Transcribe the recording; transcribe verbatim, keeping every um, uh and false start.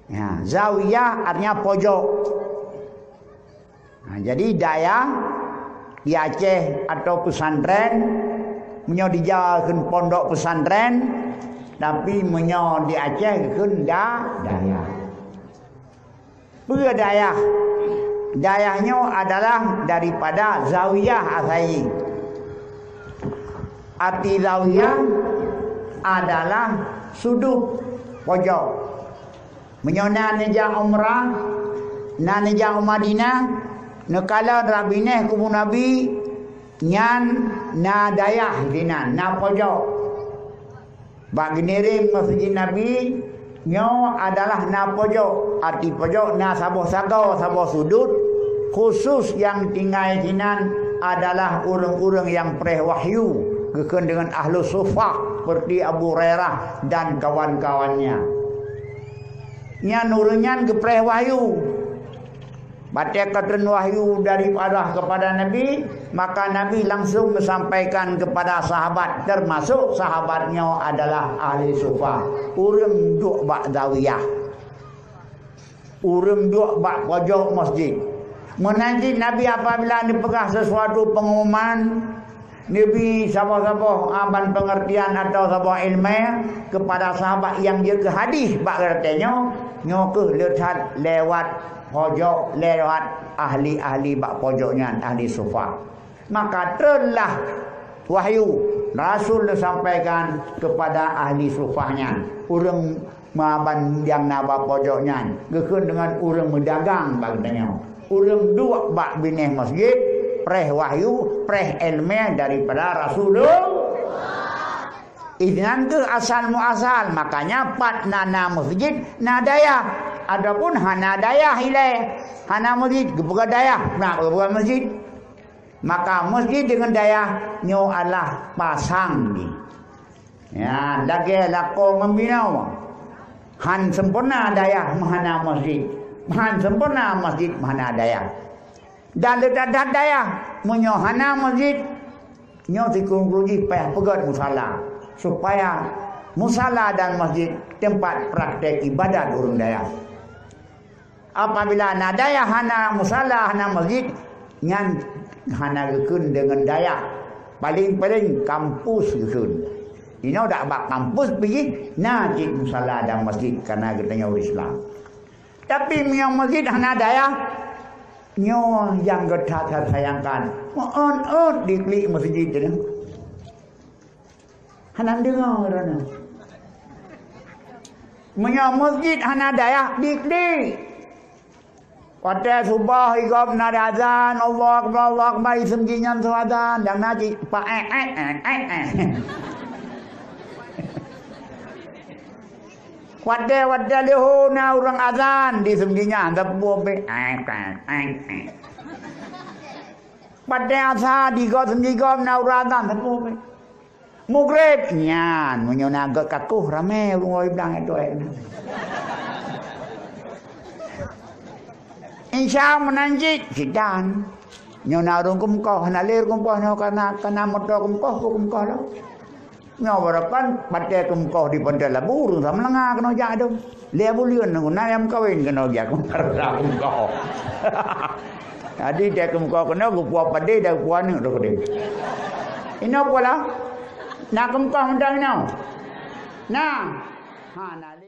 Ya, zawiyah artinya pojok. Nah, jadi dayah di Aceh atau pesantren, meunyoe di Jawa kheun pondok pesantren, tapi meunyoe di Aceh kheun da-, dayah. Peue dayah? Dayah nyoe adalah daripada zawiyah asai. Arti zawiyah adalah sudut, pojok. Meunyoe na neujak umrah, na neujak u Madinah, neukalon rab binéh kubu Nabi, nyan na dayah sinan, na pojok. Bak geuniréng Masjid Nabi, nyoe adalah na pojok. Arti pojok na saboh sagoe, saboh sudut khusus nyang tinggai sinan adalah ureuëng-ureuëng nyang preh wahyu, geukheun deungon ahlu sufah, seperti Abu Hurairah dan kawan-kawannya. Nyan ureuëng nyan geupreh wahyu. Watée ka treun wahyu dari Allah kepada Nabi, maka Nabi langsung menyampaikan kepada sahabat, termasuk sahabat nyoe adalah ahli sufah, ureuëng duek bak zawiyah, ureuëng duek bak pojok masjid. Meunan cit Nabi apabila neupeugah sesuatu pengumuman, neubi saboh-saboh, ah, ban pengertian atau saboh ileumé kepada sahabat nyang jeuet keu hadis bak geutanyoe, nyoe kheueh le that lewat pojok, lewat ahli-ahli bak pojok nyan, ahli sufah. Maka treunlah wahyu, Rasul neusampaikan kepada ahli sufah nyan, ureuëng meuaban nyang na bak pojok nyan, geukheun deungon ureuëng meudagang bak geutanyoe. Ureuëng duek bak binéh masjid, preh wahyu, preh ileumé daripada Rasulullah. Inan kheueh asal muasal, makanya pat na, na masjid, na dayah. Adapun hana dayah ilée, hana masjid, geupeugah dayah, na geupeugah masjid. Maka masjid deungon dayah nyoe adalah pasang jih. Ya, lagée lakoe ngon binoe. Han sempurna dayah meuhana masjid. Han sempurna masjid meuhana dayah. Dan le that-that dayah, meunyoe hana masjid, nyoe sikeuh jih payah peugét musala, supaya musala dan masjid tempat praktek ibadat ureuëng dayah. Apabila na dayah hana musala, hana masjid, nyan hana geukheun deungon dayah. Paleng-paleng kampus geukheun. Inoe dak bak kampus pih jih na cit musala dan masjid kareuna geutanyoe ureuëng Islam. Tapi meunyoe masjid hana dayah, nyoe nyang geutat sayangkan. Meuôt-ôt diklik masjid nyoe. Hana deungoe droeneuh. Meunyoe masjid hana dayah, diklik. Watée suboh igob na azan, Allahu Akbar, Allahu Akbar, iseum jih nyan su azan, nyang na cit pa ék, ék, ék, ék, ék. Watée, watée leuhô na ureuëng azan, di seum jih nyan, teupeue beh, ék, ék, ék, ék. Watée asa, di gob seum jih gob na ureuëng azan, teupeue beh. Mugreb nyan, meunyoe na gét kakoh ramé ureuëng woe blang itu, eh. Insya meunan cit, sidan. Nyoe na ureuëng keumeukoh, hana lé keumeukoh nyoe kana, kana moto keumeukoh, keumeukoh lom. Nyoe barokan batée keumeukoh di Pantai Labu, ureuëng Samalanga keunoe jak dong. Lhée buleuen nunggu na nyang meukawen keunoe jak keumeukoh. Jadi, tée keumeukoh keunoe geupuwoe padé dan geupuwoe aneuëk droe keudeh. Inoe pula, na keumeukoh mantong inoe? Na. Ha, na lé.